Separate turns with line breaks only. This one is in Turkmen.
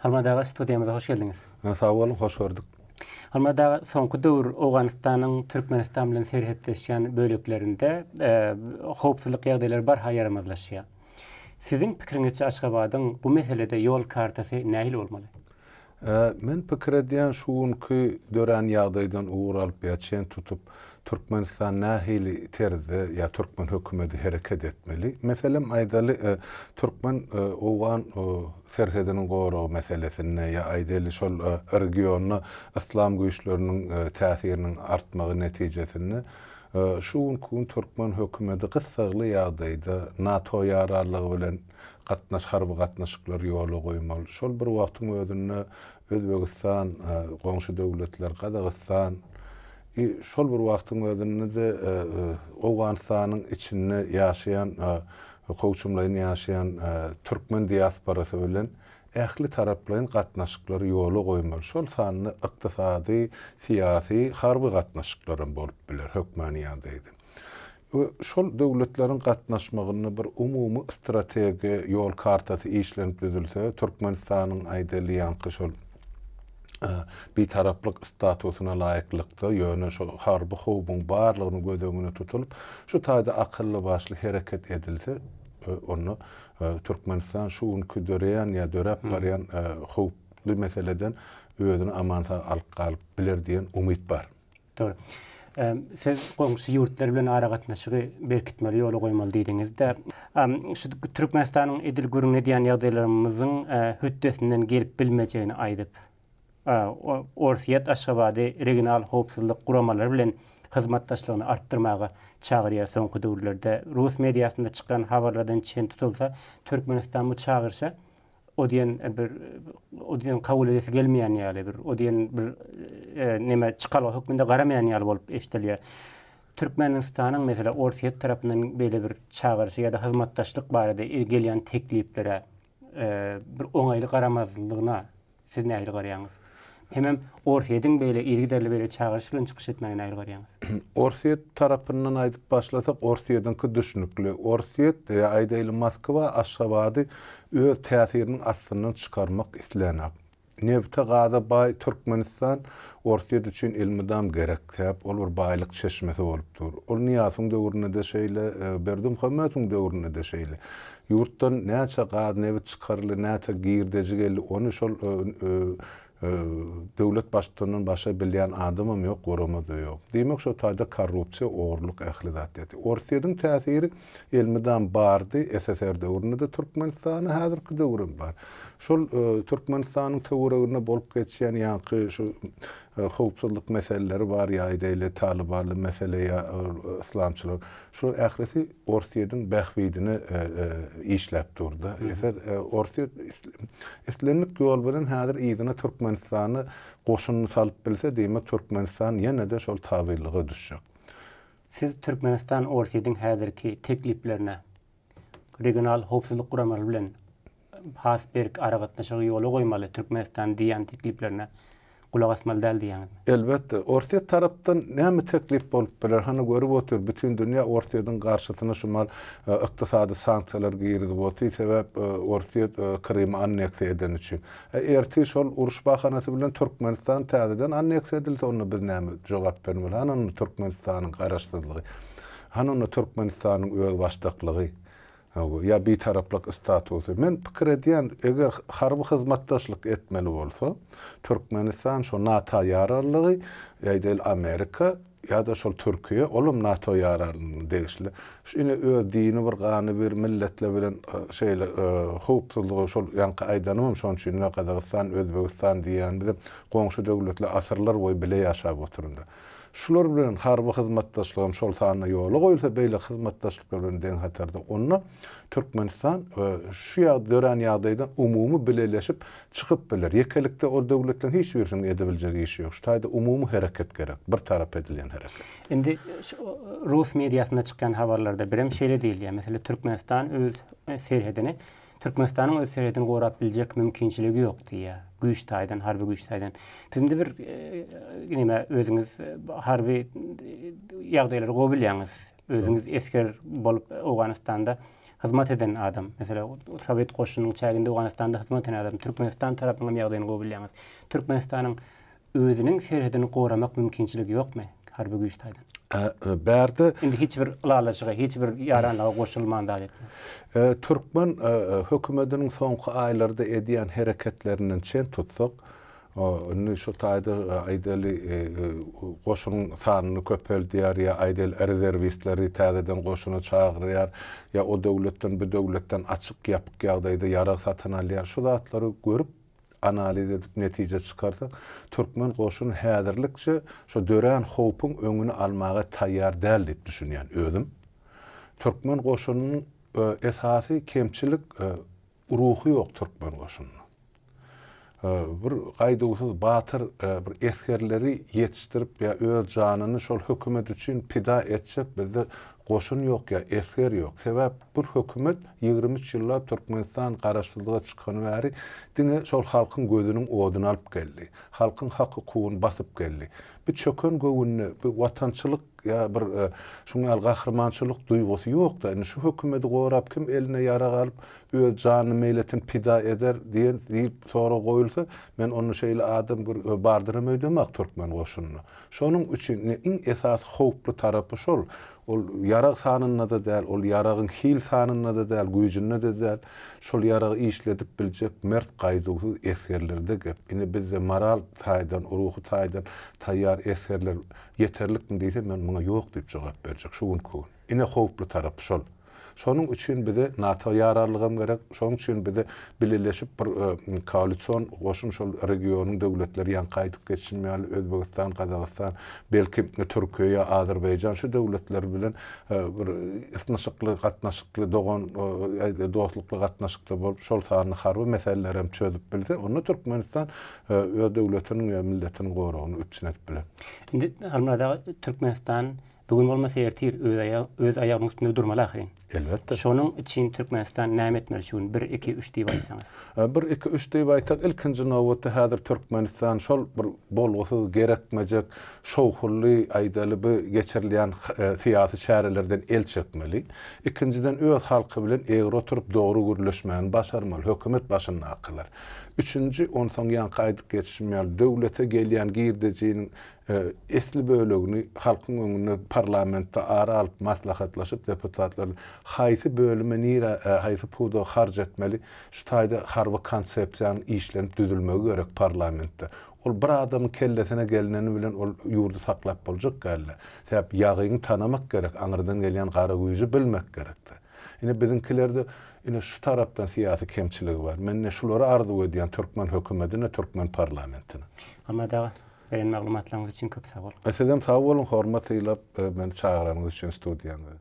Halmyrat aga studiýamyza hoş geldiňiz.
Sag boluň, hoş gördük.
Halmyrat aga, soňky döwür Owganystanyň Türkmenistan bilen serhetleşýän böleklerinde howpsuzlyk ýagdaýlary barha ýaramazlaşýar. Siziň pikiriňizçe Aşgabadyň bu meselede ýol kartasy nähili bolmaly?
Men pikir edýän şu günki dörän ýagdaýdan ugur alyp ýa çen tutup Türkmenistan nähili terzde ýa türkmen hökümedi hereket etmeli? Meselem aýdaly türkmen owgan serhediniň goragy meselesinde ýa aýdaly şol regionda yslam güýçleriniň täsiriniň artmagy netijesinde şu günki gün türkmen hökümedi gyssagly ýagdaýda NATO ýararlygy bilen gatnaş harby gatnaşyklary ýola goýmaly. Şol bir wagtyň özünde Özbegistan, goňşy döwletler, Gazagystan, i şol bir wagtyň özünde-de Owganystanyň içinde ýaşaýan, kowçumlaýyn ýaşaýan türkmen diasporasy bilen ähli taraplaýyn gatnaşyklary ýola goýmaly. Şol sanda ykdysady, syýasy, harby gatnaşyklaram bolup biler hökmany ýagdaýda. We şol döwletleriň gatnaşmagynda bir umumy strategiýa, ýol kartasy işlenip düzülse, Türkmenistanyň aýdaly ýaňky şol Bitaraplyk statusyna laýyklykda, ýöne şol harby howpuň barlygyny göz öňüne tutulyp, şu taýda akylly-başly hereket edilse, onda Türkmenistan şu günki döreýän ýa döräp barýan howply meseleden özüni aman-sag alyp galyp biler diýen umyt bar.
Dogry. Siz goňşy ýurtlar bilen aragatnaşygy berkitmeli, ýola goýmaly diýdiňiz-de. Şu Türkmenistanyň edil gürrüňini edýän ýagdaýlarymyzyň hötdesinden gelip bilmejegini aýdyp, Orsýet Aşgabady regional howpsuzlyk guramalary bilen hyzmatdaşlygyny artdyrmaga çagyrýar. Soňky döwürlerde rus mediasynda çykan habarlardan çen tutulsa, Türkmenistan bu çagyryşa o diýen bir o diýen kabul edesi gelmeýän ýaly bir o diýen bir e, neme çykalga hökmünde garamaýan ýaly bolup eşidilýär. Türkmenistanyň mesela Orsýet tarapyndan beýle bir çagyryşa ýa-da hyzmatdaşlyk barada gelýän tekliplere e, bir oňaýly garamazlygyna Siz nähili garaýaňyz? Hemem Orsýetiň beýle yzygiderli beýle çagyryş bilen çykyş etmegine nähili garaýaňyz?
Orsýet tarapyndan aýdyp başlasak, Orsýetiňki düşnükli. Orsýet, ýa aýdaýly Moskwa Aşgabady öz täsiriniň astyndan çykarmak islenok. Nebte, gaza baý Türkmenistan Orsýet üçin elmydam gerek. Sebäp ol bir baýlyk çeşmesi bolup dur. Ol Nyýazowyň döwründe-de şeýle, Berdimuhamedowyň döwründe-de şeýle. Ýurtdan näçe gaz, nebit çykaryldy, näçe girdeji geldi, ony şol döwlet baştutanyndan başga bilýän adamam ýok, gurama-da ýok. Diýmek, şo taýda korrupsiýa, ogurlyk ähli zat ýatyr. Orsýetiň täsiri elmydam bardy, SSR döwründe-de Türkmenistana, häzirki döwürem bar. Şol Türkmenistanyň töwereginde bolup geçýän ýaňky şu howpsuzlyk meseleleri bar, ýa aýdaýly talybanly mesele ýa yslamçylyk, şularyň ählisi Orsýetiň bähbidine işläp dur-da. Eser Orsýet islendik ýol bilen häzir yzyna Türkmenistana goşunyny salyp bilse, diýmek Türkmenistan ýene-de şol tabynlyga düşjek.
Siz Türkmenistan Orsýetiň häzirki tekliplerine regional howpsuzlyk guramalary bilen has berk aragatnaşygy ýola goýmaly Türkmenistan diýýän tekliplerine gulak asmaly däl diýýäňizmi?
Elbetde. Orsýet tarapdan näme teklip bolup biler? Hany görüp otyr, bütin dünýä Orsýetiň garşysyna şumal ykdysady sanksiýalar girizip otyr, sebäp Orsýet Krymy anneksiýa edeni üçin. E, ertir şol uruş bahanasy bilen Türkmenistan täzeden anneksiýa edilse, onda biz näme jogap bermeli? Hany onda Türkmenistanyň garaşsyzlygy? Hany onda Türkmenistanyň özbaşdaklygy? Hawa, ýa bitaraplyk statusy. Men pikir edýän, eger harby hyzmatdaşlyk etmeli bolsa, Türkmenistan şo NATO ýararlygy, ýa-da Amerika, ýa-da şol Türkiýe, olam NATO ýararlygyna degişli. Şu ine öz dini bir, gany bir milletler bilen şeýle howpsuzlygy şol ýaňky aýdanymam şonuň üçin ine Gazagystan, Özbegistan diýýänimizem goňşy döwletler asyrlar boýy bile ýaşap oturanda. Şular bilen harby hyzmatdaşlygam şol sanda ýola goýulsa, beýleki hyzmatdaşlyklar bilen deň hatarda, onda Türkmenistan şu ýa dörän ýagdaýdan umumy bileleşip çykyp biler. Ýekelikde ol döwletleriň hiç birisiniň edebiljek işi ýok. Şu taýda umumy hereket gerek, bir tarapa edilýän hereket.
Indi şu rus mediasynda çykýan habarlarda birem şeýle diýilýär, meselem, Türkmenistan öz serhedini Türkmenistanyň öz serhedini gorap biljek mümkinçiligi ýok diýýär. Güýç taýdan, harby güýç taýdan. Siz indi bir neme özüňiz harby ýagdaýlary gowy bilýäňiz. Özüňiz esger bolup Owganystanda hyzmat eden adam. Meselem, Sowet goşunynyň çäginde Owganystanda hyzmat eden adam. Türkmenistan tarapynyň hem ýagdaýyny gowy bilýäňiz. Türkmenistanyň özüniň serhedini goramak mümkinçiligi ýokmy harby güýç taýdan?
Bärde
Indi hiç bir ylalaşyga, hiç bir ýaranlyga goşulman zat
etme. Türkmen hökümetiniň soňky aýlarda edýän hereketlerinden çen tutsak, Indi şu taýda aýdaly goşunyň sanyny köpeldýär ýa aýdaly rezerwistleri täzeden goşuna çagyrýar ýa o döwletden bu döwletden açyk ýapyk ýagdaýda ýarag satyn alýar. Şu zatlary görüp analiz edip netije çykarsak türkmen goşuny häzirlikçe şu dörän howpuň öňüni almaga taýýar däl diýip düşünýän özüm. Türkmen goşunynyň esasy kemçilik ruhy ýok türkmen goşunynda. Bir gaýduwsyz batyr bir esgerleri ýetişdirip ýa öz janyny şol hökümet üçin pida etjek bizde goşun ýok ýa esger ýok. Sebäp bu hökümet 23 ýyllap Türkmenistan garaşsyzlyga çykany bäri diňe şol halkyň gözüniň oduny alyp geldi. Halkyň hak-hukugyny basyp geldi. Bu çöken göwünde bu watançylyk ýa bir şuň ýaly gahrymançylyk duýgusy ýok-da. Indi şu hökümeti gorap kim eline ýarag alyp öz janyny meýletin pida eder diýen diýip sorag goýulsa, men onda şeýle adam bir bardyram öýdemok türkmen goşunynda. Şonuň üçin ine iň esasy howply tarapy şol. Ol ýarag sanynda-da däl, ol ýaragyň hil sanynda-da däl, güýjünde-de däl. Şol ýaragy işledip biljek mert, gaýduwsyz esgerlerde gep. Ine bizde moral taýdan, ruhy taýdan taýýar esgerler ýeterlikmi diýse, men muňa ýok diýip jogap berjek şu günki gün. Ine howply tarapy şol. Şonuň üçin bize NATO ýararlygam gerek, şonuň üçin bize bileleşip bir koalision goşun şol regionyň döwletleri ýaňky aýdyp geçişim ýaly Özbegistan, Gazagystan, belki Türkiýe ýa Azerbaýjan şu döwletler bilen bir ysnyşykly gatnaşykly dogan dostlukly gatnaşykda bolup şol sanda harby meseleleri hem çözüp bilse onda Türkmenistan öz döwletiniň we milletiniň goragyny üpjün edip biler.
Indi Halmyrat aga Türkmenistan Bu gün bolmasa ertir öz aýagy öz aýagynyň üstünde durmaly ahyryn.
Elbetde.
Şonuň üçin Türkmenistan näme etmeli şu gün bir iki üç diýip aýtsaňyz.
Bir iki üç diýip aýtsak ilkinji nobatda häzir Türkmenistan şol bir bolgusyz gerekmejek şowhunly aýdaly bu geçirilýän syýasy çärelerden el çekmeli. Ikinjiden öz halky bilen egri oturyp dogry gürleşmäni başarmaly hökümet başyndakylar. Üçünji onsoň ýaňky aýdyp geçişim ýaly döwlete gelýän girdejiniň Esli bölegini halkyň öňünde parlamentde ara alyp maslahatlaşyp deputatlar haýsy bölüme nirä haýsy pudaga harç etmeli şu taýda harby konsepsiýanyň işlenip düzülmegi gerek parlamentde. Ol bir adamyň kellesine gelineni bilen ol ýurdy saklap boljak dälde. Sebäp ýagyňy tanamak gerek aňyrdan gelýän gara güýji bilmek gerekde. Ine biziňkilerde ine şu tarapdan syýasy kemçiligi bar. Men ine şulary arzuw edýän türkmen hökümedine türkmen parlamentine.
Ahmet aga. Beren maglumatlaryňyz üçin köp sag boluň.
Sizem sag boluň hormat sylap meni çagyranyňyz üçin studiýaňyza.